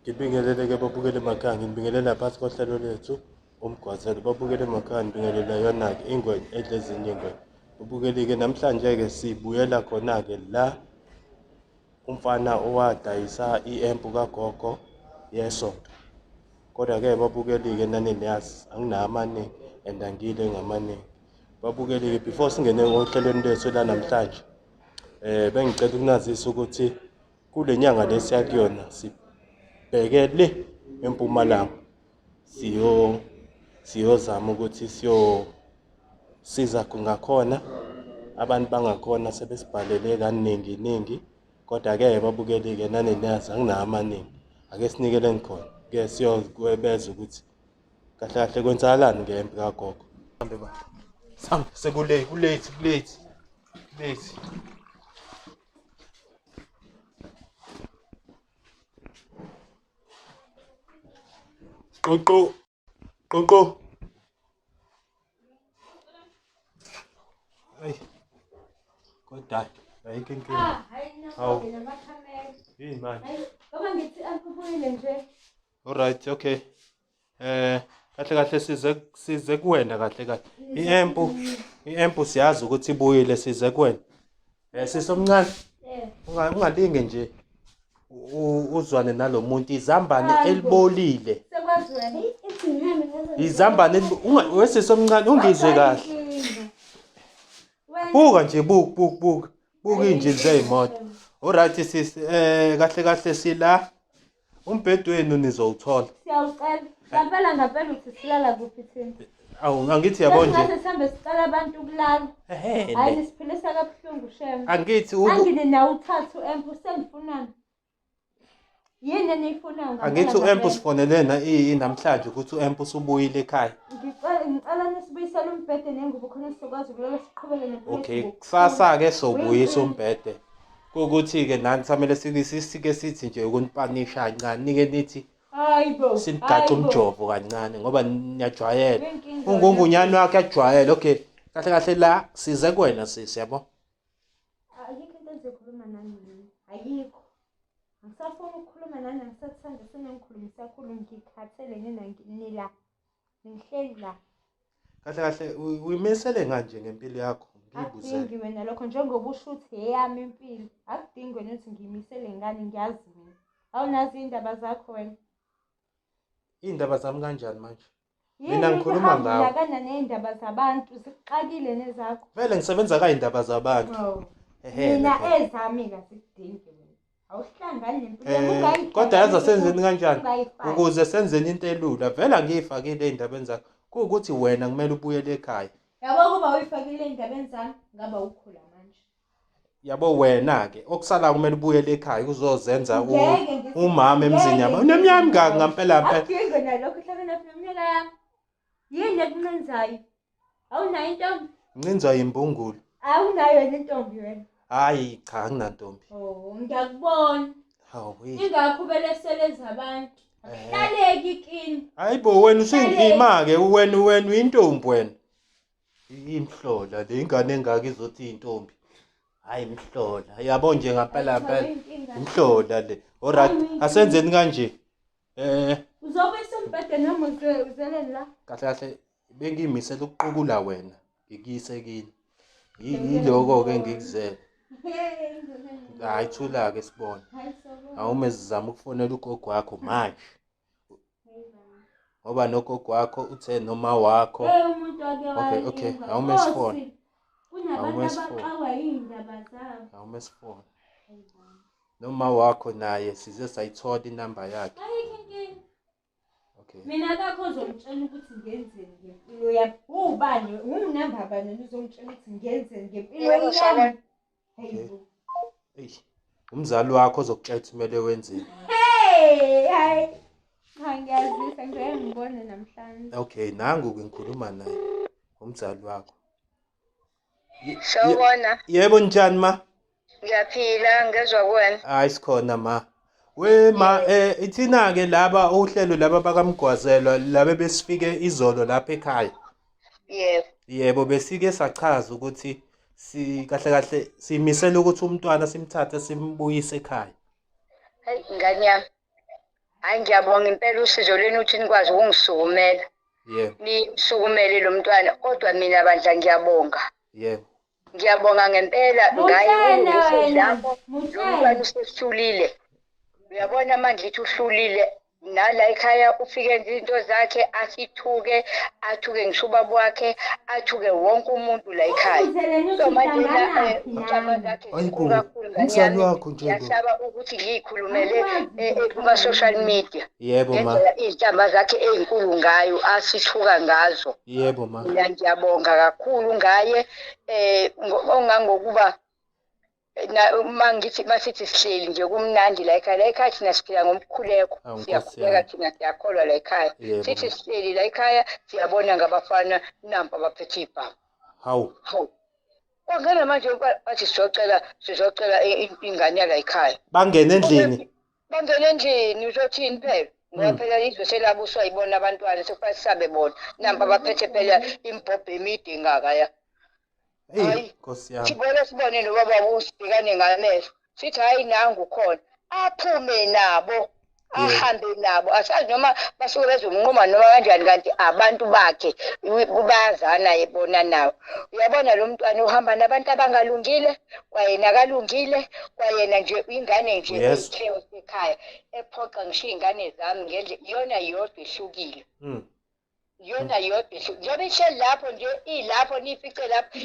Ngibingelele-ke babukeli emakhaya, nginibingelela phakathi kohlelo lethu umgwazelo. Babukeli emakhaya, ngibingelela yona-ke ingwenya edla ezinye iy'ngwenya. Babukeli-ke namhlanje-ke sibuyela khona-ke la umfana owadayisa i-empu kagogo yesonto. Kodwa-ke babukeli-ke nani niyazi anginawo amaningi and angile ngamaningi. Babukeli-ke before singene ngohlelweni lethu lanamhlanje, bengicela ukunazisa ukuthi Kule nyanga le siya kuyona sibheke le empumalanga siyo siyozama ukuthi siyosiza ngakhona abantu bangakhona sebesibhalele kaningi ningi kodwa-ke babukeli-ke nani niyazi anginawo amaningi ake sinikeleni khona ke siyobeza ukuthi kahle kahle kwenzakalani ngempi kagogo hambe ba sambe sekulate kulate kulate kulate Qoqo. Qoqo. Hey. Kodwa ayikho inkinga. Ah, hayi Hawu. nakhona namakhamera. Yini manje? Hayi, ngoba ngithi akubuyile nje. Alright, okay. Kahle kahle size size kuwena kahle kahle. I-empu i-empu siyazi ukuthi ibuyile size kuwena. Sisomncane ungalinge nje uzwane nalomuntu izambane elibolile. Sekwazi wena. Izambane wesisomncane ungizwe kahle. Buka nje buka buka buka. Buka injini zeyimoto. Alright sisi kahle kahle sila Umbhedo wenu nizowuthola. Siyawucela. Ngampela ngampela uthi silala kuphi thina? Awu angithi yabo nje. Singase sihambe sicela abantu ukulala. Ehhe. Hayi nisiphilisa kabuhlungu shem. Angithi Angini nawe uthathe u-empu sengifunani? Yini eniyifunayo ngampela Angithi u-empu ngampela? sifonele na namhlanje ukuthi u-empu usubuyile ekhaya. Ngicela ngicela nisibuyisele umbhede nengubo khona sizokwazi ukulala siqhubeke nempilo Okay, yethu kusasa ke sobuyisa Uyinkinga. umbhede. Kuwukuthi-ke nani kusamele sike sithi nje ukunipanisha kancane nike nithi Hayibo. sinigaxe hayibo. umjovo kancane ngoba niyajwayela. Uyinkinga Ungungunyane wakhe ajwayele. Okay, kahle kahle la size kuwena sisi yabo. Ayikho into engizoyikhuluma nani mina. Ayikho. Angisafuni ukukhuluma nani, angisathandi senangikhulumisa kakhulu ngikhathele nina nila. Ngihleli la. Kahle kahle uyimisele ngani nje ngempilo yakho? Ngiyibuzele. Akudingi wena lokho njengoba usho ukuthi eyami impilo. Akudingi wena ukuthi ngiyimisele ngani ngiyazi mina. Awunazi iy'ndaba zakho wena. Iy'ndaba zami kanjani manje? Yini Mina ngikhuluma ukuhamba ngawe. unakana ney'ndaba zabantu zikuxakile nezakho. Vele ngisebenza kayindaba zabantu. Oh. Ehhe. Mina phela. ezami kazikudingi wena. Awuhlangani nempilo yami ungayifaki. Kodwa yazi asenzeni kanjani? Ungayifaki. Ukuze senzeni into elula, vele angiyifakile ey'ndabeni zakho. Kuwukuthi wena kumele ubuyele ekhaya. Yabo kuba uyifakile ey'ndabeni zami ngaba ukhula manje. Yabo wena-ke okusala kumele ubuyele ekhaya uzozenza Ngeke ngize- umama emzini ngeke yabo. ngize Uneminyaka emingaki ndawo. ngampela mpela? Akudingi wena lokho hlangana neminyaka yami. Yini ekuncinzayo? Awunayo intombi? Ncinzwa yimbungulu. Awunayo wena intombi wena. Hayi cha anginantombi. Oh, ngiyakubona. Hawu hey. Ingakho ubelesele zabantu. Akuhlaleki kini. Hayi bo wena usuyinhlima-ke wena wena uyintombi wena. Imhlola le ingane engaka izothi intombi. Hayi imhlola. Yabo nje ngampela mpela. Imhlola le. Alright, asenzeni kanje. Uzobuyisa umbhede noma uzeleni la? Kahle kahle bengiyimisela ukuqukula wena ngikuyise kini. Yiloko-ke engikuzele. Hayi thula-ke sibone. Awume sizama ukufonela ugogo wakho manje. Ngoba nogogo wakho uthe noma wakho. Hey umuntu ake Okay, okay, walingwa. awume sifone. Nkosi, Kunabantu Awume sifone. abaxakwa yiy'ndaba zabo. Awume sifone. Noma wakho naye size sayithola inamba yakhe. Ayikho inkinga. Okay. Mina akakho ozongitshela ukuthi ngenzeni ngempilo yami. Uwubani? Ungunamba bani wena uzongitshela ukuthi ngenzeni ngempilo Yebo, yami? Sharon. Hey bo. Eish. Umzali wakho ozokutshela ukuthi kumele wenzeni. Hey, hayi. Cha ngiyazisa ngeke ngibone namhlanje. Okay, nangu ke ngikhuluma naye. Umzali wakho. Sawubona. Yebo njani ma? Ngiyaphila ngezwa kuwena. Hayi sikhona ma. We ma ithina ke laba uhlelo laba bakamgwazelwa laba besifike izolo lapha ekhaya. Yebo. Yebo besike sachaza ukuthi si kahle kahle simisela ukuthi umntwana simthathe simbuyise ekhaya. Hayi ngane yami. Hhayi ngiyabonga impela usizo lwenu ukuthi nikwazi ukungisukumela. Yebo. Nisukumele lo mntwana kodwa mina bandla ngiyabonga. Yebo. Ngiyabonga ngempela ngaye Mutshene ukulungisa wena, lapho lo mntwana mutshene. usehlulile. Uyabona manje ithi uhlulile nala ekhaya ufike enze izinto zakhe asithuke athuke ngisho ubaba wakhe athuke wonke umuntu la ekhaya. Ungibuzeleni So ukuthi manje na uhlanganaphi iy'nhlamba nami. zakhe Hayi zinkulu bo, kakhulu ngane umzali yami. wakho nje lo. Ngiyasaba ukuthi ngiy'khulumele Angikwazi nje kuma-social ukukhuluma. media Yebo ma. ngendlela iy'nhlamba zakhe ey'nkulu ngayo asithuka ngazo. Yebo ma. Mina ngiyabonga kakhulu ngaye ongangokuba uma ngithi masithi sihleli nje kumnandi la ekhaya. La ekhaya thina siphila ngomkhuleko, Awu Nkosi siyakhuleka yami. thina siyakholwa la ekhaya. Yebo Sithi ma. sihleli la ekhaya siyabona ngabafana nampa abaphethe iy'bhamu. Hawu. Hawu. Kwangena manje bathi sizocela ingane yala ekhaya. Bangena endlini. Bangena endlini uzothini phela? Ngoba phela izwe selabuswa yibona abantwana sekufanele sisabe bona. Nampa baphethe phela imibhobho emide ngaka ya. Hey Hayi. Nkosi yami. Sibone sibone nobaba usibhekane ngamehlo. Sithi hayi nangu khona. Aphume nabo. Ahambe nabo. Asazi noma basuke bezomnquma noma kanjani kanti abantu bakhe bayazana yebona nawo. Uyabona lo mntwana uhamba nabantu abangalungile, kwayena akalungile, kwayena nje ingane nje Yes. eyi-chaos ekhaya ephoqa ngisho iy'ngane zami ngendlela iyona yodwa ehlukile. Iyona yodwa ehlukile. Njengoba ihleli lapho nje ilapho niyifice lapho.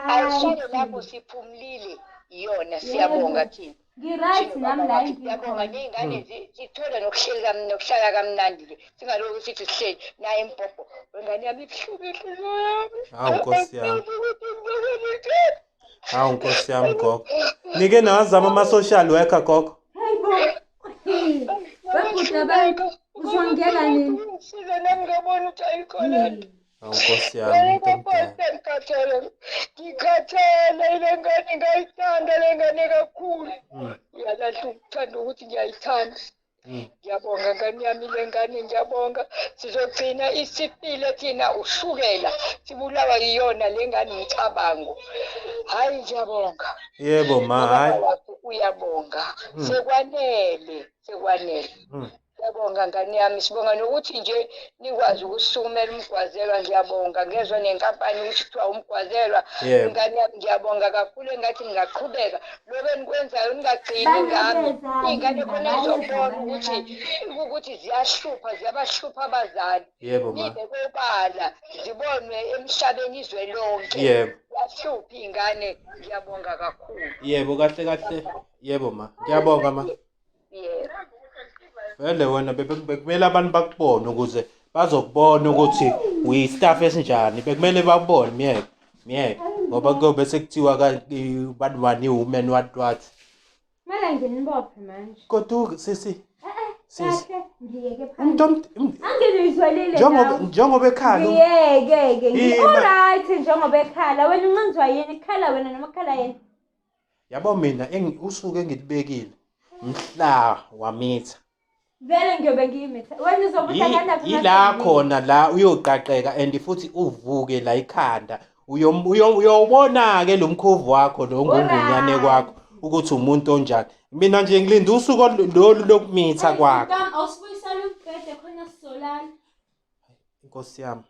Ayisale lapho Ngi-right. siphumulile iyona siyabonga Yebo. thina. Ngi-right nami la Siyabonga engikhona. ney'ngane sithole nokuhleli nokuhlala kamnandi nje. Singalokhu sithi sihleli naye imbhobho. Wengane yami ibuhlungu inhliziyo yami. Hawu Nkosi yami. Hawu Nkosi yami gogo. Nike nawazama ama-social worker gogo. Hayi bo. Webhuti abantu uzongena nini? Size nami ngabona ukuthi ayikho lento. Hawu Nkosi yami umuntu omdala. Ngikhathele, ngikhathele le ngane ngayithanda le ngane kakhulu. Ngiyalahla ukuthanda ukuthi ngiyayithanda. Ngiyabonga ngane yami le ngane ngiyabonga. Sizogcina isifile thina ushukela. Sibulawa yiyona le ngane umcabango. Hayi ngiyabonga. Yebo ma, hayi. Ubaba wakho uyabonga. Sekwanele, sekwanele. Ngiyabonga ngane yami, sibonga nokuthi nje nikwazi ukusukumela umgwazelwa ngiyabonga. Ngezwa nenkampani ukuthi kuthiwa umgwazelwa. Yebo. Ngane yami ngiyabonga kakhulu engathi ningaqhubeka. Lokho enikwenzayo ningagcini ngami. Bayeza Iy'ngane mina, khona bayeza zizobona abanye ukuthi bami. ukuthi ziyahlupha, ziyabahlupha abazali. Yebo ma. Nibe kobala zibonwe emhlabeni izwe lonke. Yebo. Ziyahlupha iy'ngane, ngiyabonga kakhulu. Yebo kahle kahle. Yebo ma. Ngiyabonga ma. Yebo. Vele wena bekumele abantu bakubone ukuze bazokubona ukuthi uyi-staff esinjani. Bekumele bakubone myeke. Myeke. Ngoba kuyobe sekuthiwa bani bani woman what what. Kumele nginibophe manje. Kodwa sisi sisi Kahle ngiyeke umuntu phansi. Angilizwelile njengoba nawe. njengoba ekhala Ngiyeke-ke Ima. ngi-alright njengoba ekhala wena uncinzwa yini kukhala wena noma kukhala yena. Yabo mina usuku engilibekile mhla wamitha. Vele ngiyobe ngiyimitha. Wena uzobe uhlanganaphi Yila khona la uyoqaqeka and futhi uvuke la ikhanda. Uyobona ke lo mkhovu wakho lo ngungunyane kwakho ukuthi umuntu onjani. Mina nje ngilinda usuku lolu lokumitha kwakho. Awusibuyisela umbhede khona sizolala. Inkosi yami.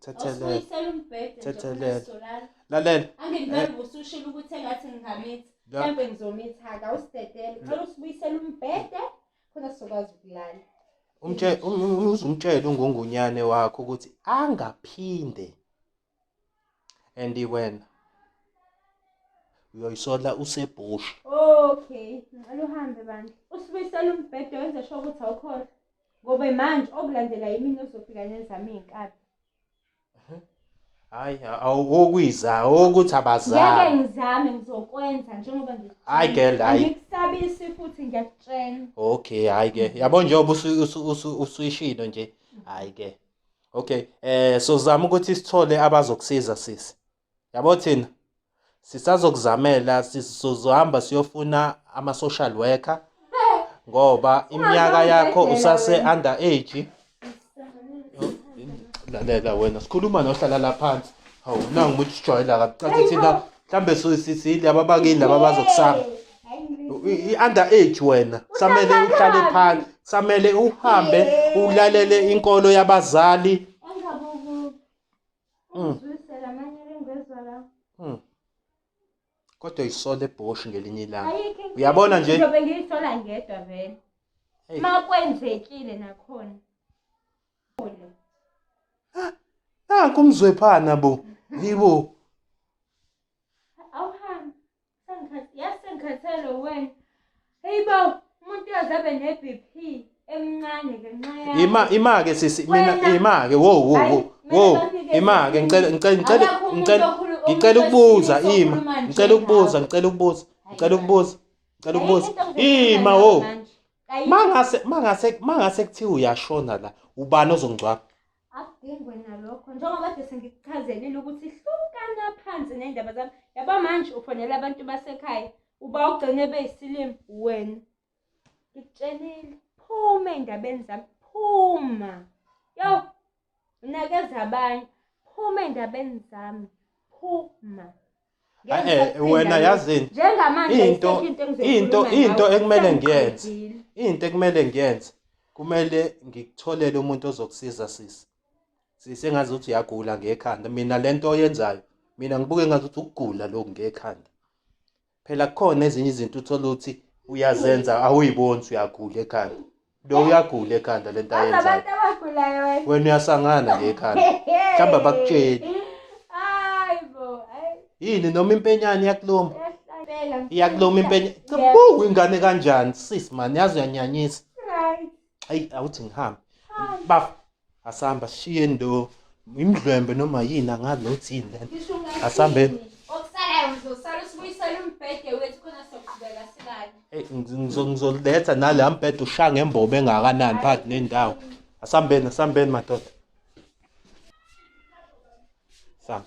Thethelela. Awusibuyisela umbhede nje khona Thethelela. sizolala. Lalela. Angingivele usushilo ukuthi engathi ngingamitha. Mhlawumbe ngizomitha-ke awusidedele. Cela usibuyisele umbhede khona sizokwazi ukulala. Uzumtshele ungungunyane wakho ukuthi angaphinde. And wena uyoyisola usebhush. Okay, ngicela uhambe bandla. Usibuyisele umbhede wenze sure ukuthi awukhohlwa. Ngoba manje okulandela yimina ozofika nezami iy'nkabi. Hayi awukwiza ukuthi Ngeke abazali. ngizame ngizokwenza njengoba ngikutshela. Hayi girl, hayi. Angikusabisi futhi ngiyakutshela. Okay, hayi ke. Yabo njengoba usuyishilo nje. Hayi ke. Okay, sozama ukuthi sithole abazokusiza sisi. Yabo thina sisazokuzamela sizohamba siyofuna ama social worker ngoba iminyaka yakho usase under age. Lalela wena sikhuluma nohlala la phansi. Hawu nangu umuntu sijwayela kabi. Cathi thina mhlambe sisile ababakini laba bazokusaba. I-under age wena. Samele uhlale phansi, samele uhambe ulalele inkolo yabazali. Engabe ukuzwise lamanye engezwa la. Kodwa uyisola ebhoshi ngelinye ilanga. Ayikho inkinga. Uyabona nje? Ngizobe ngiyisola ngedwa vele. Hey. Makwenzekile nakhona. Nanku umzwephana bo. Yibo. Awuhambi. Yazi sengikhathele wena. Hey bo, umuntu uyoze abe ne-BP emncane ngenxa yakho. Ima ima ke sisi mina Wena- ima ke wo wo Hayi, wo kumele wo bakunikeze ima ke ngicela ngicela ngicela Akekho umuntu ngicela ngicela umuntu ukubuza wesilisa ima okhuluma ngicela ukubuza njengawe. ngicela ukubuza ngicela Hayi, ukubuza ngicela ukubuza Ayikho into engizoyikhuluma ima nawe wo manje. Ayikho. mangase kuthiwa uyashona la ubani ozongcwaba? Akudingwe nalokho njengoba kade sengikuchazelile ukuthi hlukana phansi ney'ndaba zami. Yabo manje ufonela abantu basekhaya uba ugcine beyisilima wena. Ngikutshelile phuma ey'ndabeni zami, phuma. Yo, unakeza abanye, phuma ey'ndabeni zami, phuma. Ngeke ngisakuphinda Wena lokho. yazini Njengamanje into ayisekho into into engizoyikhuluma into nawe, ekumele ngiyenze sengiqedile. into ekumele ngiyenze kumele ngikutholele umuntu ozokusiza sisi. Sisi engazi ukuthi uyagula ngekhanda. Mina lento oyenzayo mina ngibuke ngathi ukuthi ukugula lokhu ngekhanda. Phela kukhona ezinye izinto uthola ukuthi uyazenza awuyiboni ukuthi uyagula ekhanda. Lo uyagula ekhanda lento Bazi ayenzayo. abantu abagulayo wena. Wena uyasangana ngekhanda. Mhlawumbe abakutsheli. Hayi bo, hayi. Yini noma impenyane iyakuluma? Iyahlala. Iyakuluma impenye. Yebo. Buku ingane kanjani sis man yazi uyanyanyisa. Right. Hayi awuthi ngihambe. Baf asihamba sishiye ndo imdlwembe noma yini angazi nokuthi yini lento. Ngisho ungathini. Asihambeni. Okusalayo ngizosala usibuyisele umbhede wethu khona sizoqhubeka silale. Hey ngizoletha nala mbhede ushaya ngembobo engakanani phakathi nendawo. Asihambeni asihambeni madoda. Samba.